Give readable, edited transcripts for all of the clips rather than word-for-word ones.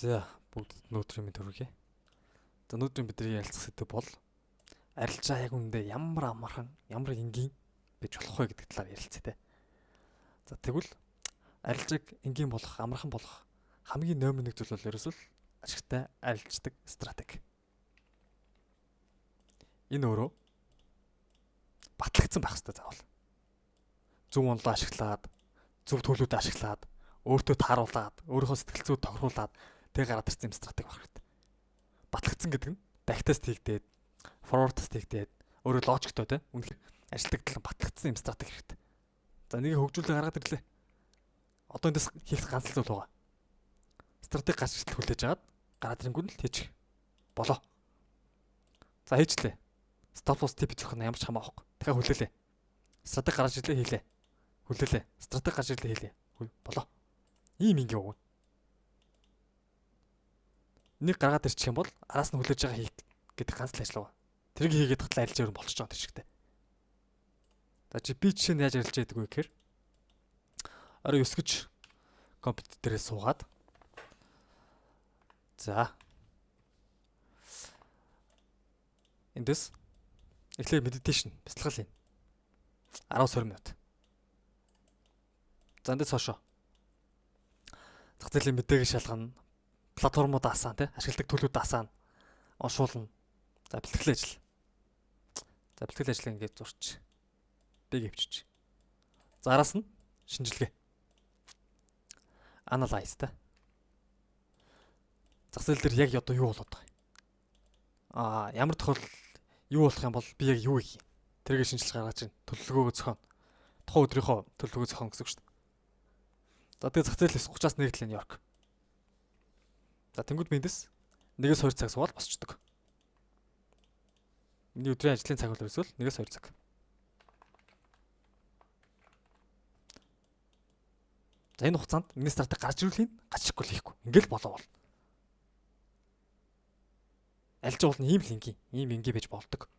За бүгдэд өнөөдрийн мэнд хүргэе. За өнөөдрийн бидний ярилцах сэдэв бол арилжаа яг үүндээ ямар амархан, ямар энгийн байж болох вэ гэдэг талаар ярилцъя те. За тэгвэл арилжааг энгийн болох, амархан болох хамгийн номер 1 зүйл бол ерөөсөө л ашигтай арилждаг стратеги. Энэ өөрөө батлагдсан байх хэрэгтэй заавал. Зөв онолоо ашиглаад, зөв төлөвлөлт ашиглаад, өөртөө тааруулаад, өөрийнхөө сэтгэл зүйд тохируулаад тэг гараад ирсэн юм стратеги байх хэрэгтэй. Батлагдсан гэдэг нь backtest хийгдээд, forward test хийгдээд, өөрөө логиктой те үнэхээр ажилтдаг талан батлагдсан юм стратеги хэрэгтэй. За нэг хөгжүүлээ гаргаад ирлээ. Одоо эндээс хийх ганц л зүйл байгаа. Стратеги гарч иртэл хүлээж аваад гараад ирэнгүүт л хийчих болоо. За хийчлээ. Stop loss TP зөхөх нь ямар ч хамаа авахгүй. Дахиад хүлээлээ. Стратеги гарч ирлээ хийлээ. Хүлээлээ. Стратеги гарч ирлээ хийлээ. Болоо. Ийм ингээ өгнө. Нэг гаргаад ирчих юм бол араас нь хүлээж байгаа хийх гэдэг ганц л ажил байгаа. Тэрийг хийгээд татлаа арилжаа ер нь болчихж байгаа тэр чигтээ. За чи би жишээ нь яаж арилжаа гэдэг вэ гэхээр орой 9 гэж компьютер дээрээ суугаад за эндээс эхлээд meditation бяцлагал хийн. 10-20 минут. За эндээс хошоо. Зах зээлийн мэдээг шалгана, платформууд асаан тий ашигладаг төлөвүүд асаана, уншуулна. За бэлтгэл ажил. За бэлтгэл ажлыг ингээд зурч. Бэг өвчиж. За араас нь шинжилгээ. Analyze та. Зах зээл дээр яг одоо юу болоод байгаа юм? Аа ямар тохиолдолд юу болох юм бол би яг юу хийх юм? Тэргээ шинжилж гаргаж ийн. Төлөвлөгөөгөө зохион. Тухайн өдрийнхөө төлөвлөгөө зохион гэсэн үг шүү дээ. За тэгээ зах зээл 9:30-аас нэгдлээ Нью-Йорк. За тэнгууд би эндээс 1-2 цаг суугаад босчдөг. Миний өдрийн ажлын цаг бол ерөөсөө л 1-2 цаг. За энэ хугацаанд миний стратеги гарч ирвэл хийн, гарч ирэхгүй л хийхгүй. Ингээл болоо бол. Аль ч бол ийм л энгийн, ийм энгийн байж болдог.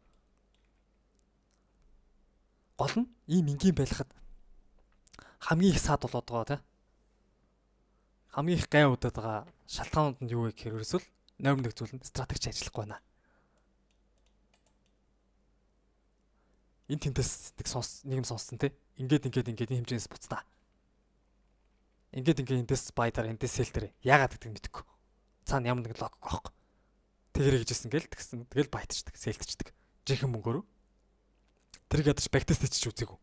Гол нь ийм энгийн байхад хамгийн их саад болоод байгаа тий. Хамгийн их гай удаад байгаа шалтгаанууд нь юу вэ гэхээр ерөөсөө л номер 1 зүйл нь стратегч ажиллахгүй байна. Энэ тэнтэс нэг сонс нэг юм сонссон тий. Ингээд ингээд ингээд энэ хэмжээс буцнаа. Ингээд ингээд эндээс buy дараа эндээс sell дээр яагаад гэдгийг мэдэхгүй. Цаана ямар нэгэн логик байхгүй. Тэгэрэй гэжсэн гэл тэгсэн. Тэгэл buy-тчдаг, sell-тчдэг. Жинхэнэ мөнгөөрөө. Тэрийг ядаж backtest хийчих үзээгүй.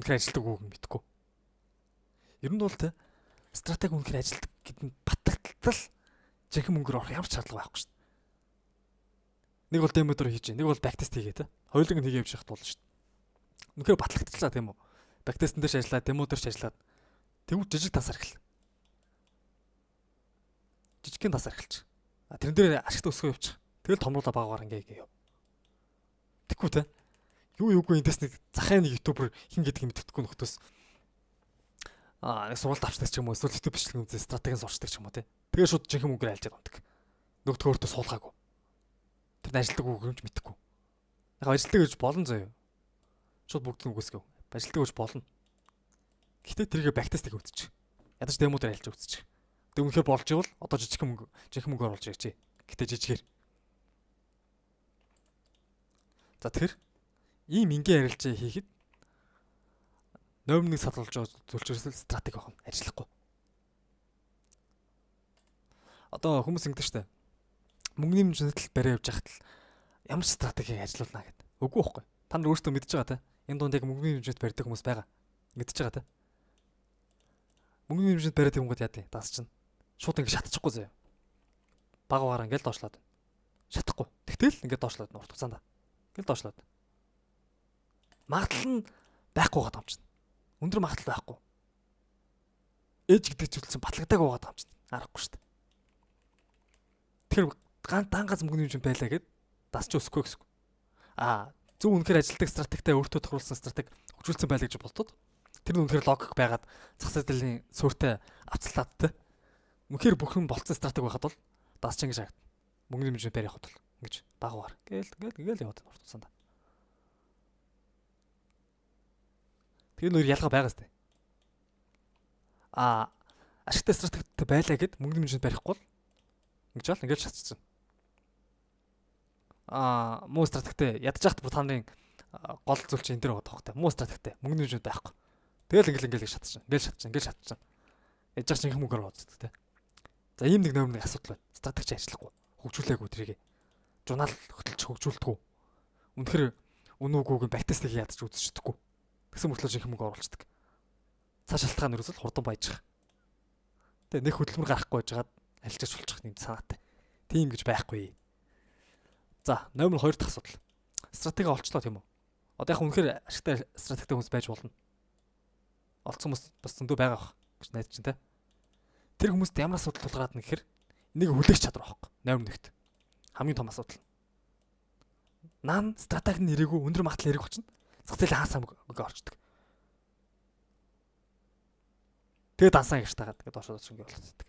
Үнэхээр ажилтдаг үг мэдэхгүй. Ер нь бол те стратеги үнэхээр ажилтдаг гэдэг нь батгтал жинхэнэ мөнгөөр орох ямар ч шаардлага байхгүй шүү дээ. Нэг бол демо дээр хийж, нэг бол backtest хийгээ те. Хоёуланг нь хийгээ явж явах тул шүү дээ. Үнэхээр батлагдчихлаа тийм үү? Backtest-эн дээр ч ажиллаад, демо дээр ч ажиллаад тэгвэл жижиг тасаар эхэл. Жижигхэн тасаар эхэлчих. А тэрэн дээр ашигтай өсгөө явчих. Тэгэл томруулаа багаар ингээ ингээ яв. Тэгэхгүй те. Юу юугүй эндээс нэг захын нэг ютубер хин гэдгийг мэддэхгүй нөхдөс аа нэг сургалт авчдаг ч юм уу эсвэл YouTube бичлэг үзээ стратегийн сурчдаг ч юм уу те. Тэгээ шууд жинхэнэ мөнгөөр альжаад ундаг. Нөгдгөө өөртөө суулгаагүй. Тэр нь ажилтдаг үг юм ч мэдэхгүй. Яг ажилтдаг гэж болно заяа. Шууд бүгд нь үгүйсгэв. Ажилтдаг гэж болно. Гэхдээ тэргээ backtest хийх үзчих. Ядаж демо дээр альж үзчих. Тэг үнэхээр болж ивэл одоо жижигхэн мөнгө жинхэнэ мөнгөөр болж ирж. Гэтэ жижигээр. За тэгэхээр ийм энгийн арилжаа хийхэд номер 1 садуулж байгаа зүйлчерсэл стратеги байх нь ажиллахгүй. Одоо хүмүүс ингэдэг штэ. Мөнгөний менежмент бариа явж байхад л ямар ч стратегийг ажилуулна гэд. Үгүй байхгүй. Та нар өөрсдөө мэдж байгаа те. Энэ дунд яг мөнгөний менежмент барьдаг хүмүүс байгаа. Мэдж байгаа те. Мөнгөний менежмент бариад ирэнгүүт яа тий. Дас чинь шууд ингэ шатчихгүй заяа. Баг багаар ингээл доошлоод. Шатахгүй. Тэгтэл ингээд доошлоод урт хугацаанд. Ингээл доошлоод. Магадлал нь байхгүй байгаа юм чинь. Өндөр магадлал байхгүй. Ээж гэдэг зүйл чинь батлагдаагүй байгаа юм чинь. Аргагүй шүү дээ. Тэгэхээр ган дан ганц мөнгөний хэмжээнд байлаа гэд дасч өсөхгүй гэсэн. Аа зөв үнэхээр ажилтдаг стратегтай өөртөө тохируулсан стратеги хөгжүүлсэн байлаа гэж боддод. Тэр нь үнэхээр логик байгаад зах зээлийн суурьтай авцалтаадтай. Үнэхээр бүх юм болцсон стратеги байхад бол дасч ингэж харагдана. Мөнгөний хэмжээнд барь явахад бол ингэж багвар. Гээл гээл гээл яваад урт хугацаанд. Тэр нөр ялгаа байгаа сте. Аа ашигтай стратегтэй байлаа гэд мөнгөний хэмжээнд барихгүй бол Ингэж бол ингэж шатчихсан. Муу стратегтэй ядаж яхад бүр та нарын гол зүйл чинь энэ дэр байгаа тохтой. Муу стратегтэй мөнгөний хэмжээнд байхгүй. Тэгэл ингээл ингээл шатчихсан. Ингээл шатчихсан. Ингээл шатчихсан. Яж чинь их мөнгөөр боддог те. За ийм нэг номер нэг асуудал байна. Стратеги ажиллахгүй. Хөгжүүлээгүй тэрийг. Журнал хөтөлж хөгжүүлдэггүй. Үнэхээр үнэ үгүйг backtest ыг ядаж үзэж чаддаггүй. Тэгсэн мөртлөө их мөнгө оруулцдаг. Цааш шалтгаан ерөөсөл хурдан баяжих. Тэгээ нэг хөдөлмөр гарахгүй байжгаад арилжаач болчих нэг санаатай. Тийм гэж байхгүй. За, номер 2 дахь асуудал. Стратеги олчлоо тийм үү? Одоо яг үнэхээр ашигтай стратегтэй хүмүүс байж болно. Олцсон хүмүүс бас зөндөө байгаа бах гэж найдаж чинь те. Тэр хүмүүст ямар асуудал тулгараад нэг гэхээр энийг хүлээх чадвар байхгүй. Номер 1-т. Хамгийн том асуудал. Наан стратеги нь ирээгүй өндөр магадлал эрэг очно. Зах зээлийн хаасаа мөнгө орчдөг. Тэгээ дансаа гэж тагаад ингээд доошоо доош ингээд болчихдог.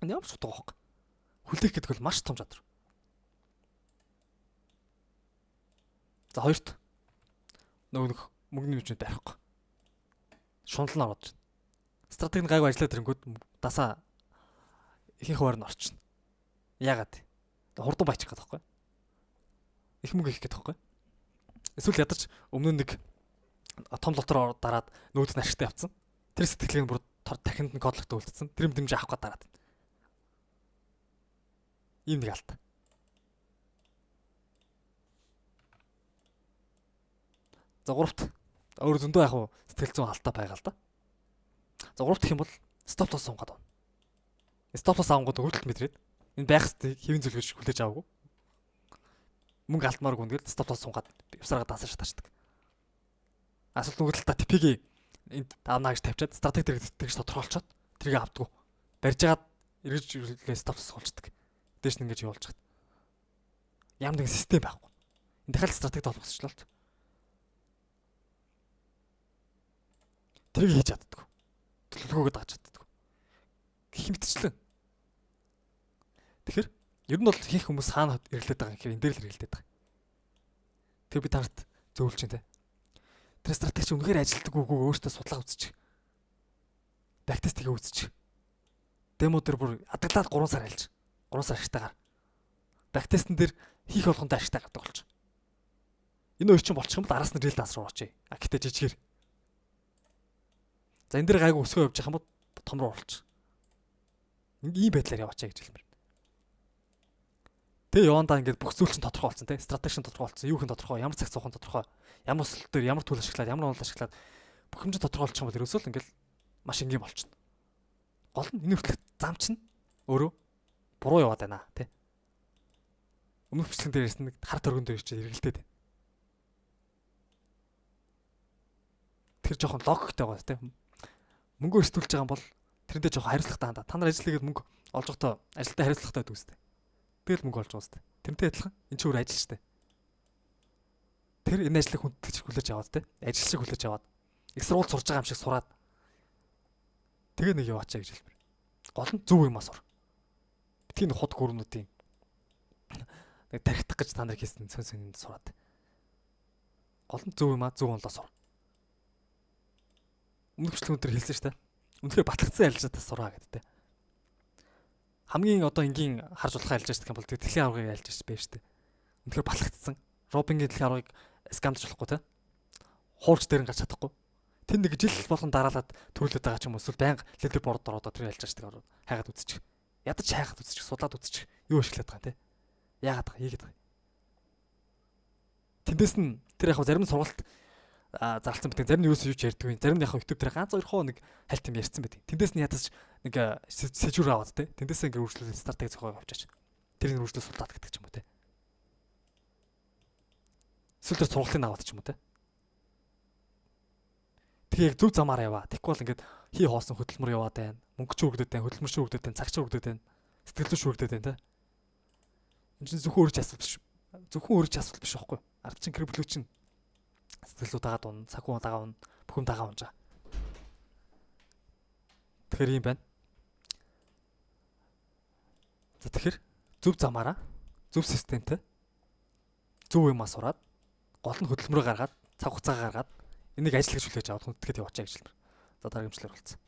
Энэ ямар ч утга байхгүй. Хүлээх гэдэг бол маш том чадвар. За хоёрт нөгөө нэг мөнгөний хэмжээнд барихгүй. Шунал нь ороод байна. Стратеги нь гайгүй ажиллаад ирэнгүүт дасаа ихэнх хуваар нь орчихно. Яагаад? Хурдан баячих гэдэг байхгүй. Их мөнгө хийх гэдэг байхгүй. Эсвэл ядаж өмнө нэг том лотор дараад нүүдд нь ашигтай явцсан. Тэр сэтгэлгээ нь бүр дахинд нь кодлогтой үлдсэн. Тэр мэдрэмж авах гээд дараад. Ийм нэг алт. За гуравт өөр зөндөө яг сэтгэл зүйн алдаа байгаа л да. За гуравт гэх юм бол stop loss сунгаад байна. Stop loss авангууд өөрчлөлт мэдрээд энэ байх хэвээр хэвэн зүйл гэж хүлээж аваагүй. Мөнгө алдмааргүй нэгэл stop loss сунгаад явсараа дансаа шатаачдаг. Асуулт нөгөө талдаа TP-г энд авна гэж тавьчаад стратеги дээр тэгж тодорхойлцоод тэрийг авдаггүй. Барьж агаад эргэж ирлээ stop loss суулцдаг. Дээш нь ингэж явуулж чад. Ямар нэгэн систем байхгүй. Энэ дахиад стратегид холбогдчихлоо л. Тэрийг хийж чаддаггүй. Төлөвлөгөөгөө дагаж чаддаггүй. Гэх мэтчлэн. Тэгэхээр ер нь бол хийх хүмүүс хаана эргэлдээд байгаа юм гэхээр энэ дээр л эргэлдээд байгаа. Тэр би танарт зөвлөж байна те. Тэр стратеги чи үнэхээр ажилтдаг үгүй өөртөө судлаа үзчих. Backtest хийгээ үзчих. Демо дээр бүр адаглаад 3 сар альж. 3 сар ашигтайгаар. Backtest-н дээр хийх болгондоо ашигтай гардаг болчих. Энэ хоёр чинь болчих юм бол араас нь real dance руу очие. А гэтээ жижигээр. За энэ дэр гайгүй өсгөө явж байгаа юм бол том руу оруулчих. Ийм байдлаар яваачаа гэж хэлмээр. Тэгээ явандаа ингээд бүх зүйл чинь тодорхой болсон те. Стратеги чинь тодорхой болсон. Юу хин тодорхой, ямар цаг цуухан тодорхой, ямар өсөлт дээр ямар түл ашиглаад, ямар онол ашиглаад бүх юм чинь тодорхой болчих юм бол ерөөсөө л ингээд маш энгийн болчихно. Гол нь энэ хүртэл зам чинь өөрөө буруу яваад байна те. Өмнөх бичлэгэн дээр ирсэн нэг хар төргөн дээр ирчээ эргэлдээд байна. Тэр жоохон логиктой байгаа те. Мөнгө өрсөлдөж байгаа юм бол тэрнтэй жоохон хариуцлагатай хандаа. Та нар ажил хийгээд мөнгө олж байхдаа ажилдаа хариуцлагатай байдаг үстэй. Тэгэл мөнгө олж байгаа үстэй. Тэрнтэй адилхан энэ чинь өөр ажил шүү дээ. Тэр энэ ажлыг хүндэтгэж хүлээж аваад те. Ажил шиг хүлээж аваад их сургууль сурж байгаа юм шиг сураад тэгээ нэг яваачаа гэж хэлмээр. Гол нь зөв юм аа сур. Битгий нэг хот гүрнүүдийн нэг тархитах гэж та нар хийсэн сөн сүнд сураад. Гол нь зөв юм аа зөв онлоо сур. Өмнөх бичлэгүүд төр хэлсэн шүү дээ. Үнэхээр батлагдсан арилжаатаас сураа гэдэг те. Хамгийн одоо энгийн харж болох арилжаач гэх юм бол дэлхийн аваргыг арилжаач байж шүү дээ. Үнэхээр батлагдсан. Робингийн дэлхийн аваргыг скамдж болохгүй те. Хуурч дээр нь гарч чадахгүй. Тэр нэг жил болгон дараалаад төрүүлээд байгаа ч юм уу эсвэл байнга лидер борд ороод тэр арилжаач гэдэг хайгаад үзчих. Ядаж хайгаад үзчих, судлаад үзчих. Юу ашиглаад байгаа юм те. Яагаад байгаа, хийгээд байгаа. Тэндээс нь тэр яг зарим сургалт зарлцсан байдаг. Зарим нь юус юу ч ярьдгүй. Зарим нь яг YouTube дээр ганц хоёр хоо нэг хальт юм ярьсан байдаг. Тэндээс нь ядаж нэг сэжүүр аваад те. Тэндээсээ ингээ үргэлжлүүлээд стратеги зохиогоо авчаач. Тэр нь үргэлжлүүл судлаад гэдэг ч юм уу те. Эсвэл тэр сургалтыг аваад ч юм уу те. Тэгээ яг зөв замаар яваа. Тэгэхгүй бол ингээд хий хоосон хөдөлмөр яваад байна. Мөнгө ч үргэлдээд байна, хөдөлмөр ч үргэлдээд байна, цаг ч үргэлдээд байна, сэтгэл зүйч үргэлдээд байна те. Энд чинь зөвхөн өөрийн асуудал биш. Зөвхөн өөрийн асуудал биш байхгүй. Ард чинь гэр бүлүү чинь сэтгэл зүй дагаад унна, цаг уу дагаа унна, бүх юм дагаа унж байгаа. Тэгэхээр ийм байна. За тэгэхээр зөв замаараа, зөв системтэй, зөв юмаа сураад, гол нь хөдөлмөрөө гаргаад, цаг хугацаа гаргаад энийг ажил гэж хүлээж аваад хүндэтгэхэд яваачаа гэж хэлмээр. За дараагийн бичлэгээр уулзъя.